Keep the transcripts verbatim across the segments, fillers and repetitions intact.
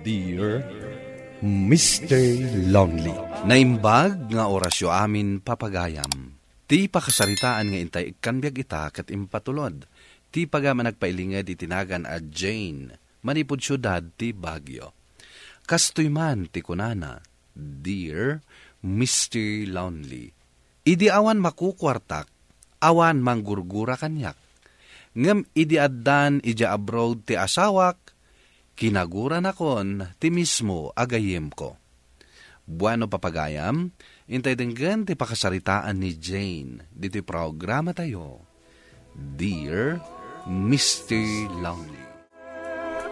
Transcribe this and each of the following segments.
Dear Mister Lonely. Naimbag nga orasyo amin, papagayam. Ti pakasaritaan nga intay ikkan biag ita ket impatulod ti pagayam a nagpailinged iti nagan a Jane manipud siudad ti Baguio. Kastoy man ti kunana, "Dear Mister Lonely, idi awan makukuartak, awan manggurgura kaniak. Ngem idi addan idiay abroad ti asawak, kinaguranakon ti mismo a gayyemko." Bueno, papagayam, intay denggen ti pakasaritaan ni Jane ditoy programatayo, Dear Mister Lonely.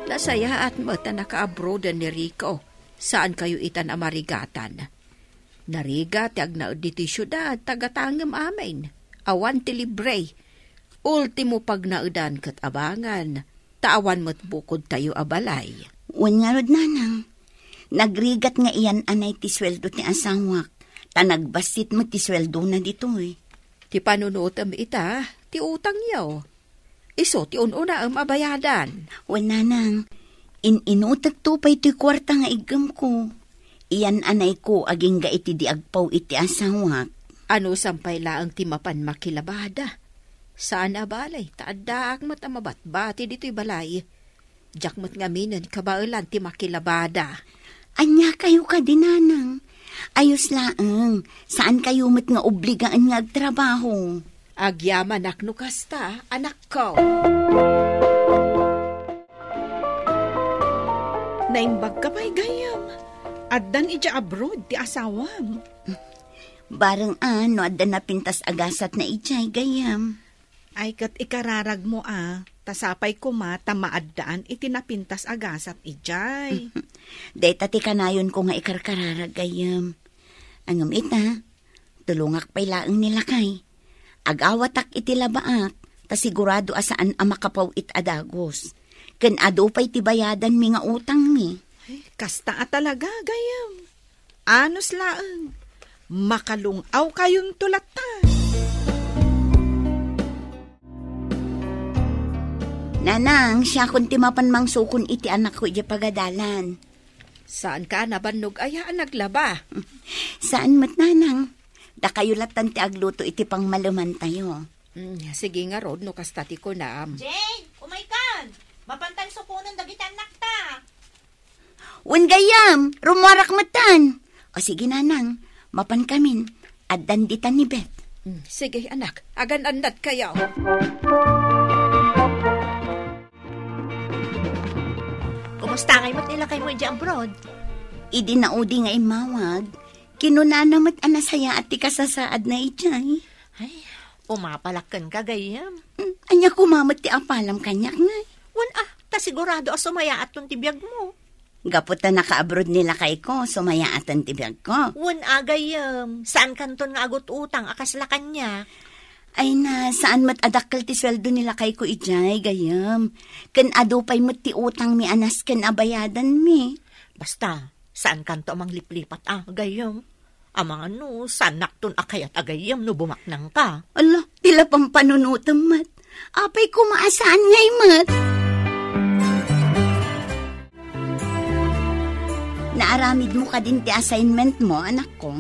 Nasayaat met a nakaabroaden ni Rico. Saan kayo itan a marigatan. Narigat ti agnaed ditoy siudad, tagatangem amin. Awan ti libre. Ultimo pagnaedan ket abangan, ta awan met bukodtayo a balay. Wen ngarud, nanang, nagrigat nga iyan-anay ti sueldo ti asawak, ta nagbassit met ti sueldona ditoy. Ti panunotem ita, ti utangyo. Isu ti un-unaem a bayadan. Wen, nanang, in-inutekto pay toy kuarta nga iggemko. Iyan-anayko agingga iti di agpaw iti asawak. Anusam pay laeng ti mapan makilabada. Saan a balay, ta addaak met a mabatbati ditoy balay. Diak met ngaminen kabaelan ti makilabada. Ania kayo kadi, nanang? Ayos laeng, saan kayo met nga obligaen nga agtrabaho. Agyamanak no kasta, anakko. Naimbag ka pay, gayyem. Addan idiay abroad ti asawam. Bareng a no adda napintas a gasatna idiay, gayyem. Ay, ket ikararagmo a, ta sapay koma ta maaddaan iti napintas a gasat idiay. Dayta ti kanayonko nga ikarkararag, gayyem. Ngem ita, tulongak pay laeng ni lakay. Agawatak iti labaak, ta sigurado a saan a makapaw-it a dagus. Ken adu pay ti bayadanmi nga utangmi. Ay, kasta a talaga, gayyem. Anus laeng. Makalung-aw kayonto latta. Nanang, siakon ti mapan mangsukon iti anakko idiay pagadalan. Saanka a nabannog aya a naglaba? Saan met, nanang. Dakayo lattan ti agluto iti pangmalemantayo. Mm, sige ngarud, no kasta ti kunam. Jane, umaykan! Mapantan sukonen dagiti annakta. Wen gayyem, rummuarak metten. O sige, nanang, mapankamin. Addan ditan ni Beth. Mm, sige, anak, agan-annad kayo. Kumusta ngay met ni lakaymo idiay abroad? Idi naudi nga immawag, kinunana met a nasayaat ti kasasaadna idiay. Ay, umapalak kenka, gayyem. Mm, ania koma met ti apalam kaniak, ngay? Wen a, ta sigurado a sumayaaton ti biagmo. Gapu ta naka-abroad ni lakayko, sumayaaton ti biagko. Wen a, gayyem, saankanton nga agut-utang a kasla kaniak. Ay na, saan met a dakkel ti sueldo ni lakayko idiay, gayyem. Ken adu pay met ti utangmi a nasken a bayadanmi. Basta, saankanto a mangliplipat a, gayyem. Amangan no, saannakton a kayat a gayyem no bumaknangka. Ala, ti la pampanunotem met. Apay koma a saan ngay met. Naaramidmo kadin ti assignment mo, anakko?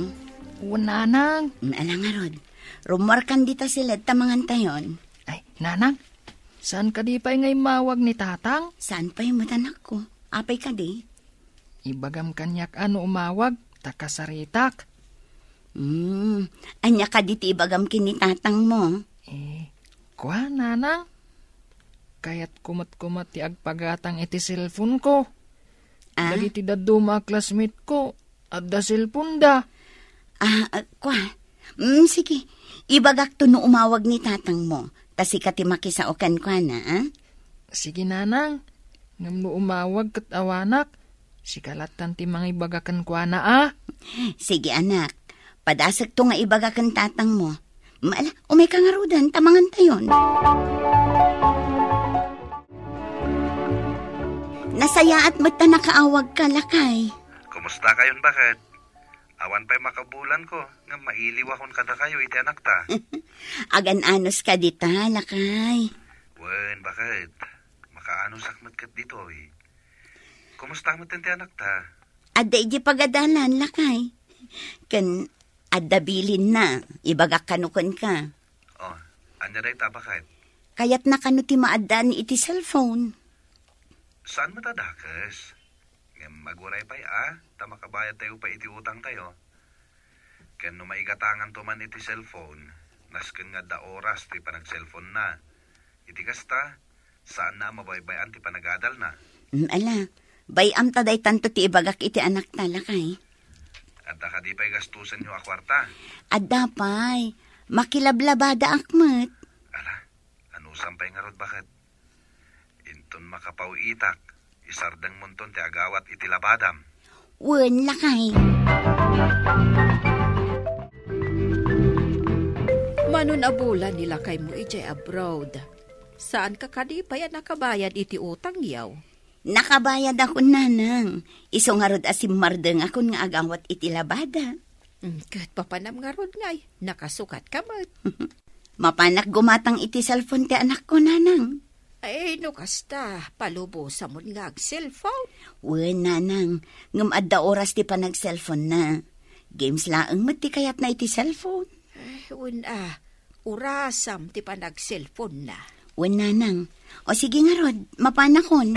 Wen, nanang. Mm, ala ngarud. Rummuarkan dita siled ta mangantayon. Ay, nanang, saan kadi pay nga immawag ni tatang? Saan pay met, anakko? Apay kadi? Ibagam kaniak a no umawag, ta kasaritak. Hmm, ania kadi ti ibagam ken ni tatangmo? Eh, kua, nanang. Kayatko met koma ti agpagatang iti cellphone-ko. Ah? Dagiti dadduma a classmate-ko, adda cellphone-da. Ah, ah, kua? Mm, sige. Ibagakto no umawag ni tatangmo. Ta sika ti makisao kenkuana, ah? Sige, nanang. Ngem no umawag ket awanak, sika lattan ti mangibaga kenkuana, a? Sige, anak. Padasekto nga ibaga ken tatangmo. Mala, umayka ngaruden, ta mangantayon. Nasayaat met ta nakaawagka, lakay. Kumusta kayon, baket? Awan pay makabulanko, ngem mailiwakon kadakayo iti anakta. Agan-anos ka dita, lakay. Wen, baket? Makaanusak met ket ditoy. Kumusta met ti anakta? Adda idiay pagadalan, lakay. Ken adda bilinna, ibagak kano kenka. Oh, ania dayta, baket? Kayatna kano ti maaddaan iti cellphone. Saan met a dakes? Ngem aguray pay a, ta makabayadtayo pay iti utangtayo. Ken no maigatanganto man iti cellphone, nasken nga adda oras ti panag-cellphone-na. Iti kasta, saanna a mabaybay-an ti panagadalna. Mm, ala, bay-am ta daytanto ti ibagak iti anakta, lakay. Adda kadi pay gastusenyo a kuarta? Adda pay. Makilablabadaak met. Ala, anusam pay ngarud, baket? Inton makapaw-itak, isardengmonton ti agawat iti labadam. Wen, lakay. Mano a bulan ni lakaymo idiay abroad. Saanka kadi pay a nakabayad iti utangyo? Nakabayadakon, nanang. Isu ngarud a simmardengakon nga agawat iti labada. Mm, ket papanam ngarud ngay, nakasukatka met. Mapanak gumatang iti cellphone ti anakko, nanang. Ay, no kasta, palubosamon nga ag-cellphone. Wen, nanang, ngem adda oras ti panag-cellphone-na. Games laeng met ti kayatna iti cellphone. Ay, wen a, orasam ti panag-cellphone-na. Wen, nanang. O sige ngarud, mapanakon.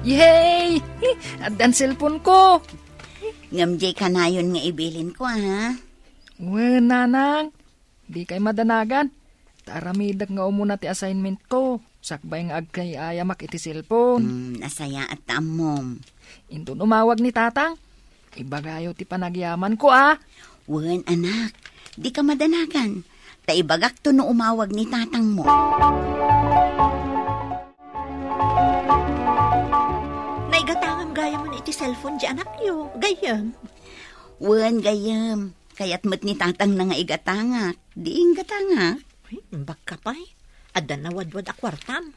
Yay! Addan cellphone ko. Ngem diay kanayon nga ibilinko, a. Wen, nanang. Dikay madanagan. Ta aramidek nga umuna ti assignment ko. Sakbay nga agkay-ayamak iti cellphone. Hmm, nasayaat ta ammom. Inton umawag ni tatang, ibagayo ti panagyamanko, a. Wen, anak. Dika madanagan. Ta ibagakto no umawag ni tatangmo. Naigatangam gayam iti cellphone ti anakyo, gayyem. Wen, gayyem. Kayat met ni tatangna nga igatangak. Di inggatangak. Ay, imbag ka pay. Adda nawadwad a kuartam.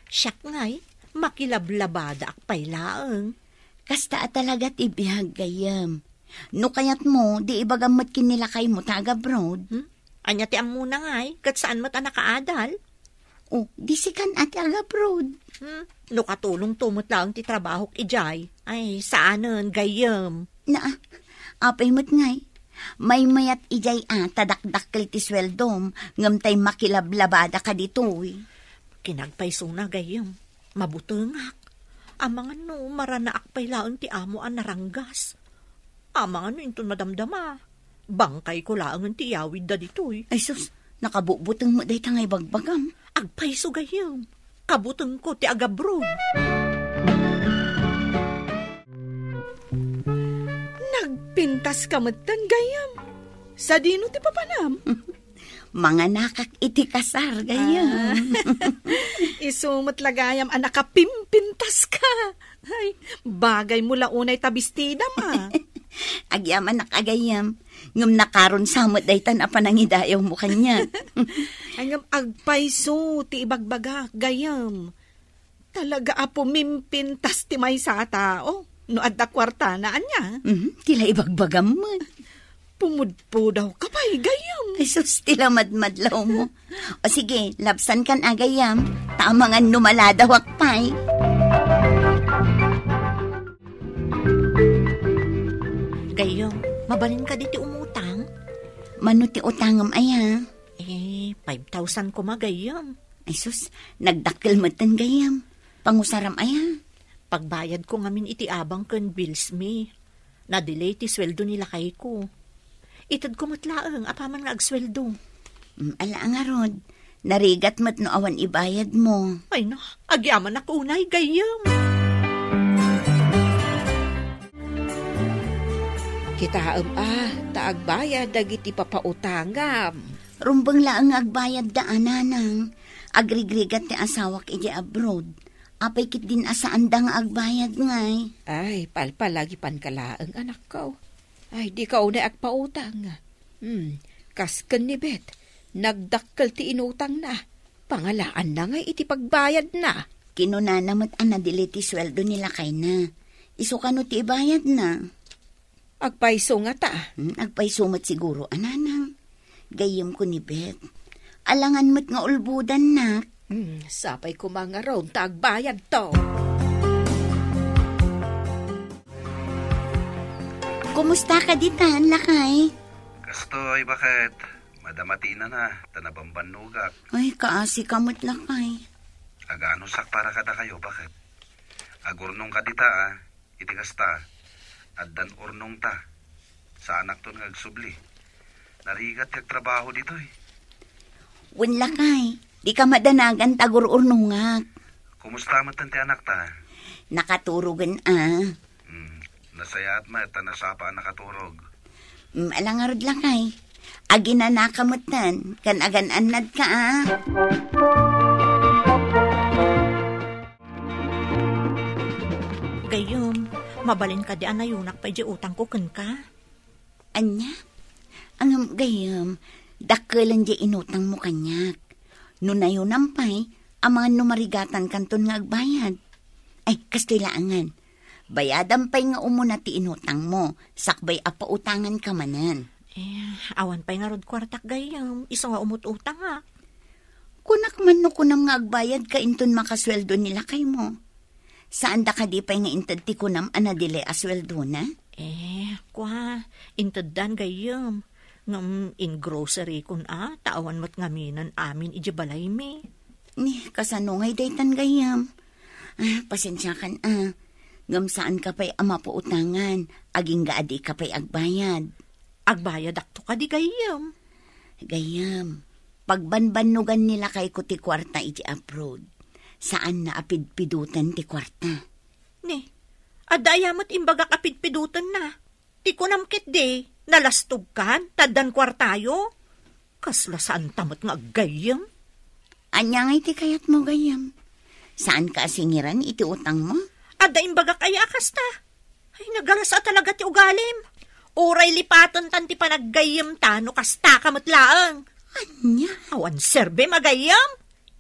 Siak ngay, makilablabadaak pay laeng. Kasta a talaga ti biag, gayyem. No kayatmo, di ibagam met ken ni lakaymo ta agabroad. Hmm? Ania ti ammona ngay, ket saan met a nakaadal? O, di sikan a ti agabroad. Hmm? No katulongto met laeng ti trabahok idiay, ay, saanen, gayyem. Naa, apay met ngay? Maymayat idiay a, ta dakdakkel ti sueldom, ngem tay makilablabada ka ditoy. Kinagpaysona, gayyem. Mabutengak. Amangan no maranaak pay laeng ti amo a naranggas. Amangan no inton madamdama, bangkayko laengen ti iyawidda ditoy. Ay sus, nakabubuteng met dayta nga ibagbagam. Agpayso gayyem. Kabutengko ti agabroad. Nagpintas ka metten, gayyem. Sadino ti papanam? Manganakak iti kasar, gayyem. Ah. Isu met la gayam a nakapimpintas ka. Ay, bagay mo la unay ta bestidam, a. Agyamanak a gayyem, ngem nakaron sa met daytan a panangidayawmo kaniak. Ay, ngem agpayso ti ibagbagak, gayyem. Talaga a pumimpintas ti maysa a tao. No adda kuartana, ania? Mhm, ti la ibagbagam met. Pumudpudaw ka pay, gayyem. Ay, sus, ti la madmadlawmo. O sige, labsankan a gayyem. Ta amangan no maladawak pay. Gayyem, mabalin kadi ti umutang? Mano ti utangem aya? Eh, five thousand koma, gayyem. Ay sus, nagdakkel metten, gayyem. Pangusaram aya? Pagbayadko ngamin iti abang ken bills mi. Na-delay ti sueldo ni lakayko. Itedko met laeng apaman nga agsueldo. Mm, ala ngarud, narigat met no awan ibayadmo. Ay na, agyamanak unay, gayyem. Kitaem a, ta agbayad dagiti papautangam. Rumbeng laeng nga agbayadda a, nanang. Agrigrigat ti asawak idiay abroad. Apay ketdin a saanda nga agbayad ngay? Ay, palpalagipanka laeng, anakko. Ay, dika unay agpautang. Hmm, kas ken ni Bet, nagdakkel ti inutangna. Pangalaanna ngay iti pagbayadna. Kinunana met a na-delay ti sueldo ni lakayna. Isu kano ti ibayadna? Agpayso ngata. Hmm, agpayso met siguro a, nanang. Gayyemko ni Bet. Alangan met nga ulbodannak. Hmm, sapay koma ngarud ta agbayadto. Kumusta ka ditan, lakay? Kastoy, baket? Madama ti inana, ta nabambannogak. Ay, kaasi ka met, lakay. Aganusak para kadakayo, baket? Agurnong ka dita, a. Iti kasta, addan urnongta. Saanakton nga agsubli. Narigat ti agtrabaho ditoy. Wen, lakay, dika madanagan ta agur-urnongak. Kumusta metten ti anakta? Nakaturogen, a. Hmm, nasayaat met ta nasapa a nakaturog. Mm, ala ngarud, lakay. Aginanaka metten, ken agan-annadka, a. Gayyem, mabalin kadi a nayonak pay diay utangko kenka? Ania? Ngem, gayyem, dakkelen diay inutangmo kaniak. No nayonam pay, amangan no marigatankanton nga agbayad. Ay, kastoy laengen. Bayadam pay nga umuna ti inutangmo, sakbay a pautanganka manen. Eh, awan pay ngarud kuartak gayyem, isu nga umut-utangak. Kunak man no kunam nga agbayadka inton makasueldo ni lakaymo. Saanda kadi pay nga inted ti kunam a nadile a sueldona? Eh, kua, inteddan gayyem. Ngem in-grocerykon a, ta awan met ngaminen amin idiay balaymi. Ni, kasano ngay daytan gayyem? Ah, pasensiakan a. Ngem saanka pay a mapautangan, agingga a dika pay agbayad. Agbayadakto kadi gayyem? Gayyem, pagbanbannogan ni lakayko ti kuarta iti abroad. Saanna a pidpiduten ti kuarta. Ni, adda aya met imbagak a pidpidutenna? Ti kunam ketdi, nalastogkan, ta addan kuartayo? Kasla saanta met nga aggayyem. Ania ngay ti kayatmo, gayyem? Saanka a singiran iti utangmo? Adda imbagak aya a kasta? Ay, nagalas a talaga ti ugalim. Uray lipatentan ti panaggayyemta no kastaka met laeng. Ania? Awan serbim a gayyem?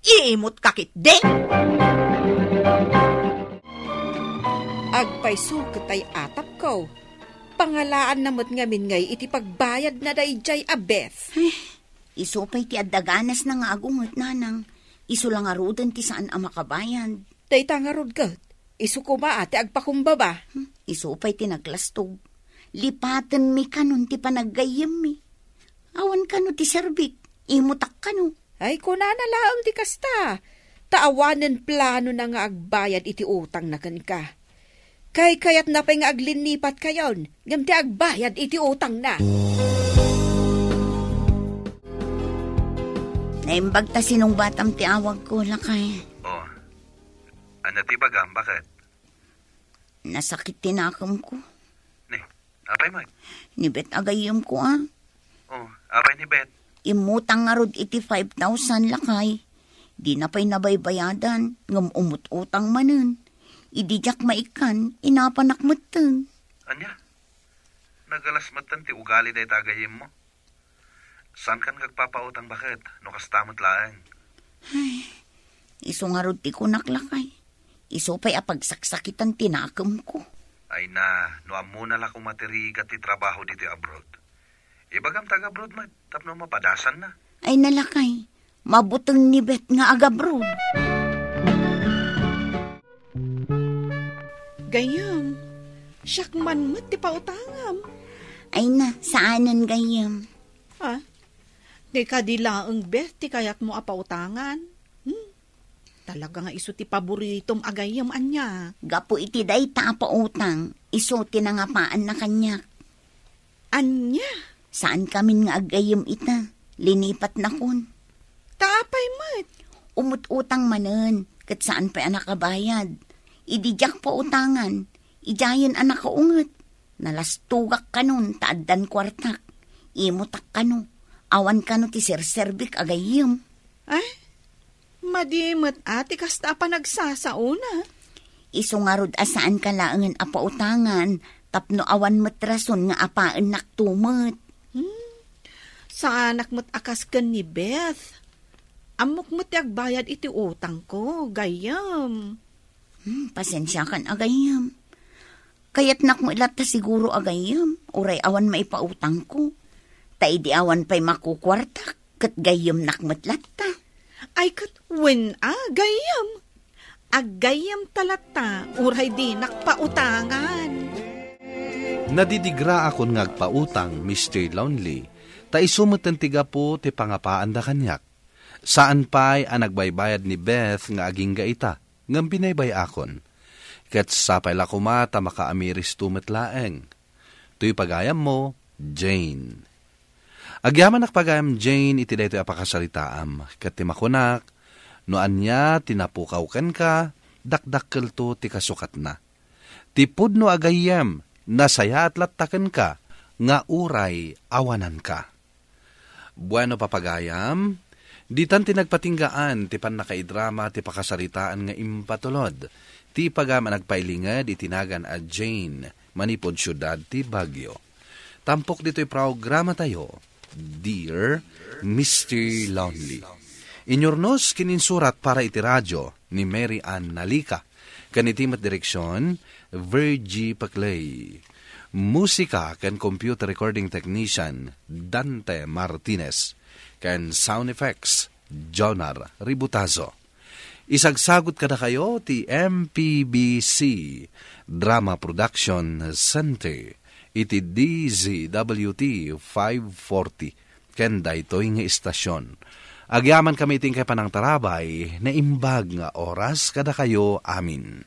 Imutka ketdi! Agpayso ket tay atapko. Pangalaanna met ngamin ngay iti pagbayadna daydiay a Beth. Eh, isu pay ti adda ganasna nga agunget, nanang. Isu la ngaruden ti saan a makabayad. Dayta ngarud ket, isu koma a ti agpakumbaba. Hmm, isu pay ti naglastog. Lipatenmi kanon ti panaggayyemmi. Awan kano ti serbik, imutak kano. Ay, kunana laeng ti kasta, ta awanen planona nga agbayad iti utangna kenka. Kaykayatna pay nga aglinnipat kayon, ngem ti agbayad iti utangna. Naimbag ta sinungbatam ti awagko, lakay. Oh. Ania ti bagam, baket? Nasakit ti nakemko. Ni, apay met? Ni Beth a gayyemko, a. Oh, apay ni Beth? Immutang ngarud iti five thousand, lakay. Dina pay nabaybayadan, ngem umut-utang manen. Idi diak maikkan, inapanak metten. Ania? Nagalas metten ti ugali dayta a gayyemmo? Saankan nga agpapautang, baket, no kasta met laeng? Ay, isu ngarud ti kunak, lakay. Isu pay a pagsaksakitan ti nakemko. Ay na, no ammona la koma ti rigat ti trabaho ditoy abroad. Ibagam ta ag-abroad met, tapno mapadasanna. Ay na, lakay, mabuteng ni Beth nga ag-abroad. Gayyem, siak man met ti pautangam. Ay na, saanen gayyem. Ah, di kadi laeng Beth ti kayatmo a pautangan? Hmm? Talaga nga isu ti paboritom a gayyem, ania? Gapu iti dayta a pautang, isu ti nangapaanna kaniak. Ania? Saankamin nga aggayyem ita. Linipatnakon. Ta apay met? Umut-utang manen, ket saan pay a nakabayad. Idi diak pautangan, idiayen a nakaunget. Nalastogak kanon ta addan kuartak. Imutak kano. Awan kano ti serserbik a gayyem. Ay, madi met a ti kasta a panagsasaona. Isu ngarud a saanka laengen a pautangan tapno awan met rason nga apaennakto met. Hmm. Saanak met a kas ken ni Beth. Ammok met ti agbayad iti utangko, gayyem. Hmm, pasensiakan a gayyem. Kayatnak met latta siguro a gayyem, uray awan maipautangko. Ta idi awan pay makukuartak, ket gayyemnak met latta. Ay ket wen a, gayyem. Aggayyem ta latta, uray dinak pautangan. Nadidigraakon nga agpautang, Mister Lonely, ta isu metten ti gapu ti pangapaanda kaniak. Saan pay a nagbaybayad ni Beth nga agingga ita, ngem binaybay-akon. Ket sapay la koma ta makaamiristo met laeng. Toy pagayammo, Jane. Agyamanak pagayam Jane iti daytoy a pakasaritaam, ket ti makunak, no ania ti napukaw kenka, dakdakkelto ti kasukatna. Ti pudno a gayyem, nasayaat latta kenka, nga uray awananka. Bueno, papagayam, ditan ti nagpatinggaan ti pannakaidrama ti pakasaritaan nga impatulod ti pagayam a nagpailinged iti nagan a Jane manipud siudad ti Baguio. Tampok ditoy programatayo, Dear Mister Lonely. Inyurnos ken insurat para iti radio ni Mary Ann Nalica. Ken iti met direksion, Virgie Paclay. Musika ken computer recording technician, Dante Martinez. Ken sound effects, Jonar Ributazo. Isagsagut kadakayo ti M P B C Drama Production Center iti D Z W T five forty ken daytoy nga istasion. Agyamankami iti inkay panangtarabay, naimbag nga oras kadakayo amin.